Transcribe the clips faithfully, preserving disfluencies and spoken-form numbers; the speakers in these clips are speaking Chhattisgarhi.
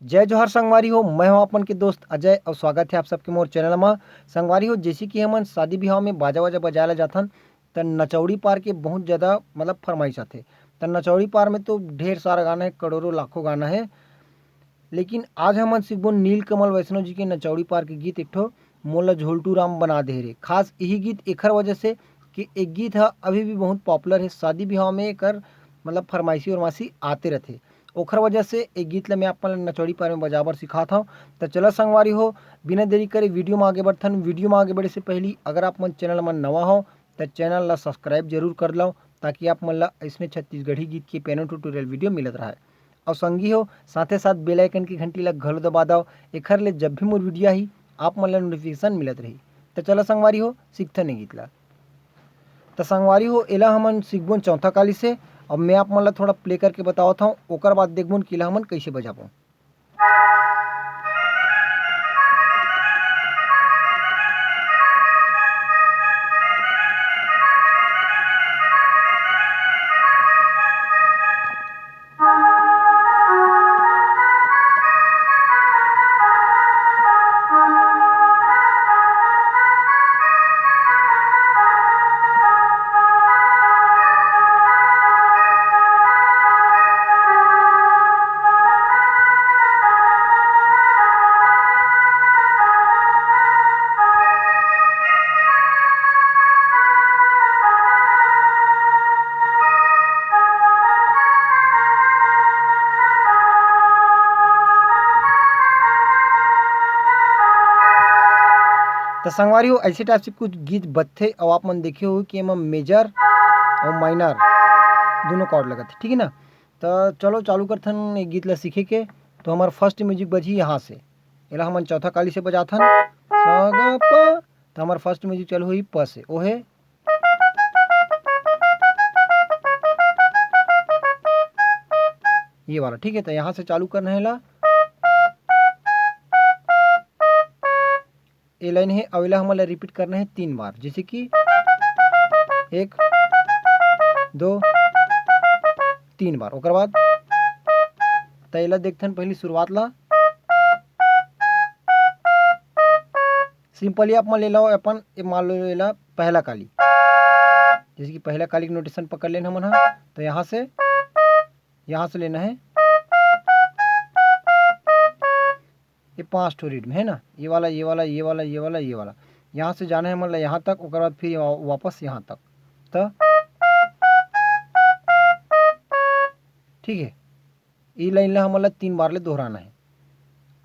जय जोहार संगवारी हो, मैं हूं आप मन के दोस्त अजय और स्वागत है आप सबके मोर चैनल मा। संगवारी हो, जैसे कि हमन शादी बिहाव में बाजा वाजा बजाए ला जाथन, त नचौड़ी पार के बहुत ज्यादा मतलब फरमाइश आथे। त नचौड़ी पार में तो ढेर सारा गाना है, करोड़ों लाखों गाना है, लेकिन आज हमन सिखबो नीलकमल वैष्णव जी के नचौड़ी पार के गीत एक ठो, मोला झोलटू राम बना दे रे। खास यही गीत एखर वजह से कि एक गीत ह अभी भी बहुत पॉपुलर है, शादी बिहाव में एकर मतलब फरमाइशी उरमाइशी आते रहथे, ओखर वजह से एक गीत ल मैं आप मन ल नचौड़ी पार में बजाबर सिखात हव। त चला संगवारी हो, बिना देरी करे वीडियो में आगे बढ़थन। वीडियो में आगे बढ़े से पहली अगर आप मन चैनल में नवा हो त चैनल ला सब्सक्राइब जरूर कर लो, ताकि आप मन ला अइसने छत्तीसगढ़ी गीत के piano tutorial वीडियो मिलत रहे। और संगी हो, साथे साथ बेल आइकन की घंटी ला घलो दबा दव, एखर ले जब भी मोर वीडियो आही, आप मन ला नोटिफिकेशन मिलत रही। त चला संगवारी हो, सीखथन ए गीत ला। त संगवारी हो, एला हमन सीखबोन चौथा काली से। अब मैं आप मन ला थोड़ा प्ले करके बतावत हूँ, ओकर बाद देखबोन कि एला हमन कैसे बजाबो। त संगवारी हो, ऐसे टाइप से कुछ गीत बजथे और आप मन देखे हो कि एमा मेजर और माइनर दोनों कॉर्ड लगत हे, ठीक है ना। त चलो चालू करथन एक गीत ला सीखे के। तो हमार फर्स्ट म्यूजिक बजी यहाँ से, एला हमन चौथा काली से बजाथन, सा गा पा। त हमार फर्स्ट म्यूजिक चालू हुई प से, ओहे ये वाला, ठीक है। तो यहाँ से चालू करना है ला, ये लाइन है, अवेला हमन ला रिपीट करना है तीन बार, जैसे कि एक, दो, तीन बार। ओकर बाद त एला देखथन पहली शुरुआत ला। सिंपली आप मन ले लो अपन, ये मान लो एला पहला काली, जैसे कि पहला काली के नोटेशन पकड़ लेन हमन हा। तो यहाँ से, यहाँ से लेना है ये पांच ठो रिदम है ना, ये वाला, ये वाला, ये वाला, ये वाला, ये वाला। यहाँ से जाना है हमन ला यहाँ तक, ओकर बाद फिर वा-, वापस यहाँ तक। तो ठीक है, ई लाइन ला हमन ला तीन बार ले दोहराना है।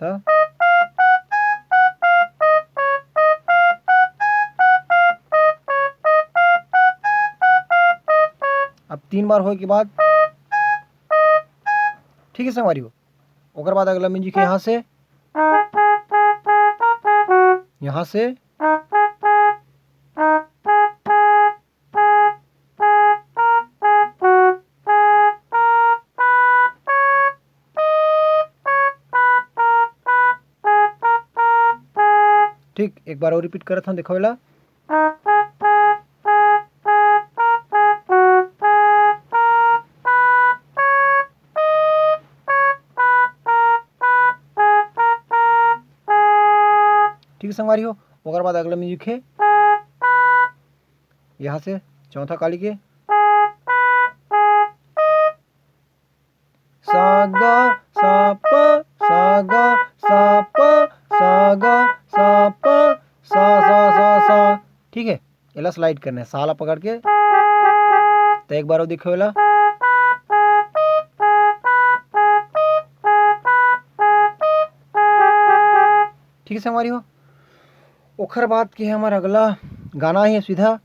तो अब तीन बार होए के बाद, ठीक है संगवारी हो, ओकर बाद अगला म्यूजिक है यहाँ से, यहाँ से, ठीक, एक बार और रिपीट करत हन, देखो एला। ठीक है संगवारी हो, ओकर बाद अगला म्यूजिक है यहाँ से चौथा काली के, सा गा सा प, सा गा सा प, सा गा सा प, सा सा सा सा। ठीक है, एला स्लाइड करना है, सा ला पकड़ के। तो एक बार और देखो एला। ठीक है संगवारी हो, ओखर बाद के हमर अगला गाना है सीधा,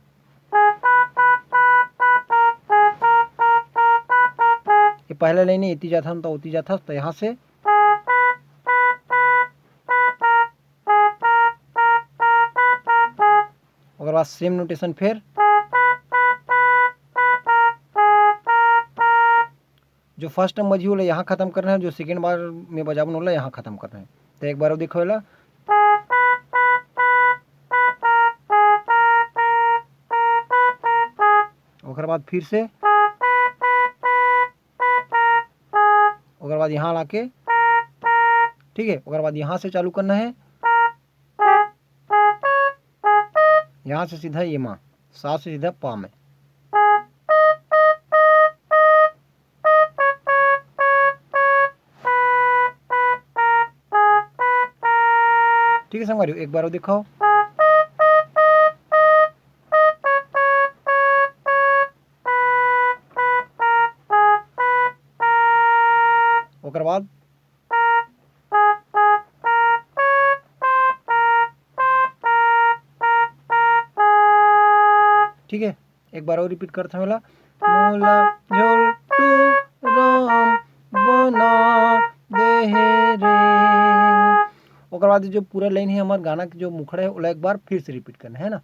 ये पहला लाइन है, इति जाथन तो उति जाथस, तो यहाँ से ओकर बाद सेम नोटेशन फिर जो फर्स्ट टाइम बजी ओला यहाँ खत्म करना है, जो सेकंड बार में बजाबन ओला यहाँ खत्म करना है। तो एक बार और देखो एला। ओकर बाद फिर से, ओकर बाद यहाँ लाके ठीक है, ओकर बाद यहाँ से चालू करना है, यहाँ से सीधा ये मा, सा से सीधा पा में। ठीक है संगवारी हो, एक बार और दिखाओ। ओकर बाद ठीक है, एक बार और रिपीट करत हंव एला। मोला झोलटू राम बना दे हे रे। ओकर बाद जो पूरा लाइन है हमार गाना के जो मुखड़ा है, ओला एक बार फिर से रिपीट करना है ना।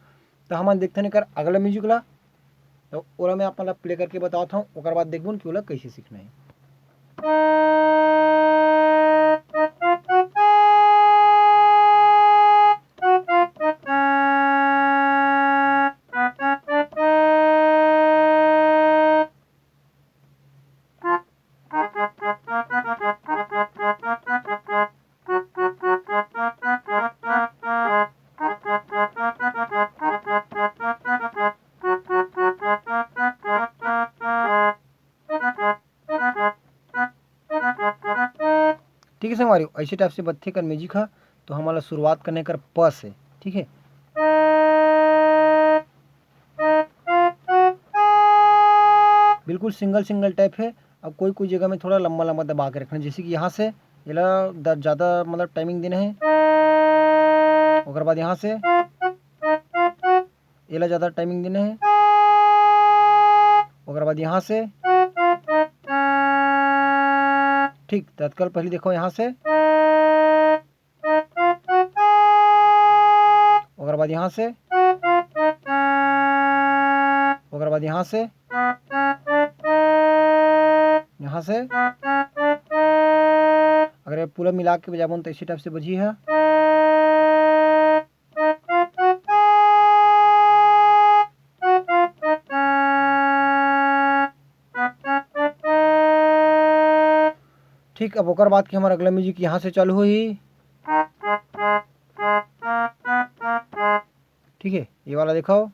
तो हमन देखथन एकर अगला म्यूजिक ला, तो ओला मैं आप मन ला प्ले करके बतावत हंव, ओकर बाद देखबो कि ओला कैसे सीखना है। ठीक है संगवारी, ऐसे टाइप से बजथे कर म्यूजिक ह। तो हमन ला शुरुआत करना है कर प से, ठीक है। बिल्कुल सिंगल सिंगल टाइप है। अब कोई कोई जगह में थोड़ा लंबा लंबा दबा के रखना, जैसे कि यहाँ से एला द-, ज़्यादा मतलब टाइमिंग देना है। ओकर बाद यहाँ से एला ज़्यादा टाइमिंग देना है। ओकर बाद यहाँ से, ठीक, तत्काल पहले देखो यहाँ से, ओकर बाद यहाँ से, ओकर बाद यहाँ से, यहाँ से। अगर ये पूरा मिला के बजाबो न, तो इसी टाइप से बजी है। ठीक, अब ओकर बाद के हमार अगला म्यूजिक यहाँ से चालू होही। ठीक है, ये वाला दिखाओ।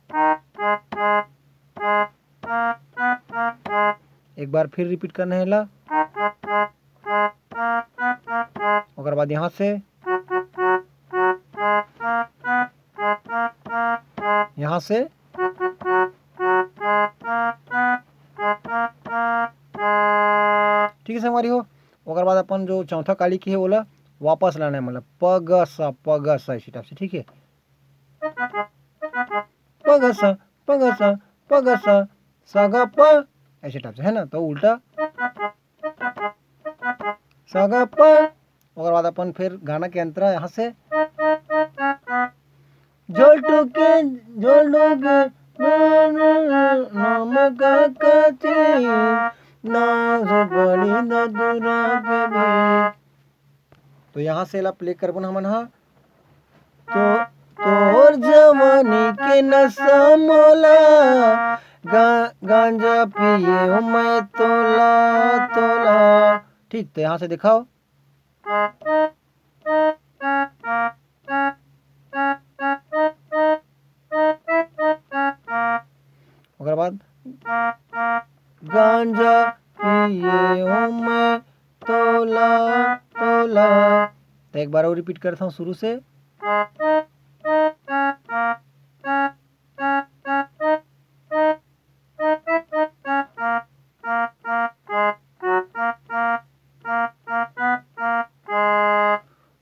एक बार फिर रिपीट करना है ला। ओकर बाद यहाँ से, यहाँ से, ठीक है संगवारी हो। ओकर बाद अपन जो चौथा काली के है, ओला वापस लाना है, मतलब प ग स, प ग स, इसी टाइप से, ठीक है। प ग स, प ग स, प ग स, स ग प, ऐसे टाइप से, है ना। तो उल्टा स ग प। ओकर बाद अपन फिर गाना के अंतरा यहाँ से, झोलटू के, झोलटू के, नाम का काची, ना सुपारी ना दूरा के भी। तो यहाँ से ला प्ले करबो न हमन हा। तो तोर जवानी के नशा मोला, गा-, गांजा पिए मैं तोला, तोला। ठीक, तो यहाँ से दिखाओ। ओकर बाद गांजा पिए हो मैं तोला, तोला। तो एक बार और रिपीट करता हूँ शुरू से।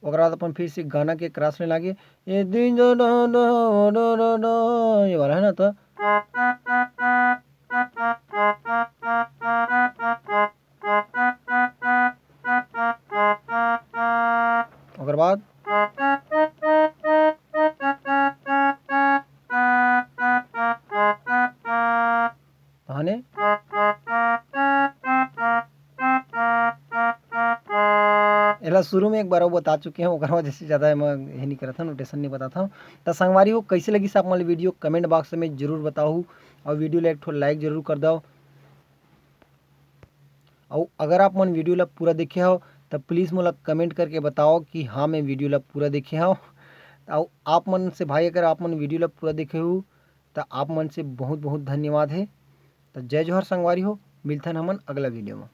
ओकर बाद अपन फिर से गाना के क्रॉस में लागे, ए दिन जो डो डो डो डो डो, ये वाला है ना। तो ओकर बाद तहने एला शुरू में एक बार अउ बता चुके हंव, ओकर वजह से ज़्यादा एमा ये नहीं करत हंव, नोटेशन नहीं बतात हंव। त संगवारी हो, कैसे लगिस आप मन ला वीडियो, कमेंट बॉक्स में जरूर बताहू, और वीडियो ला एक ठो लाइक जरूर कर दव। अउ अगर आप मन वीडियो ला पूरा देखे हव, त please मोला comment करके बताओ कि हाँ, मैं video ला पूरा देखे हव। अउ आप मन से भाई, अगर आप मन video ला पूरा देखे हो, त आप मन से बहुत बहुत धन्यवाद हे। त जय जोहार संगवारी हो, मिलथन हमन अगला video में।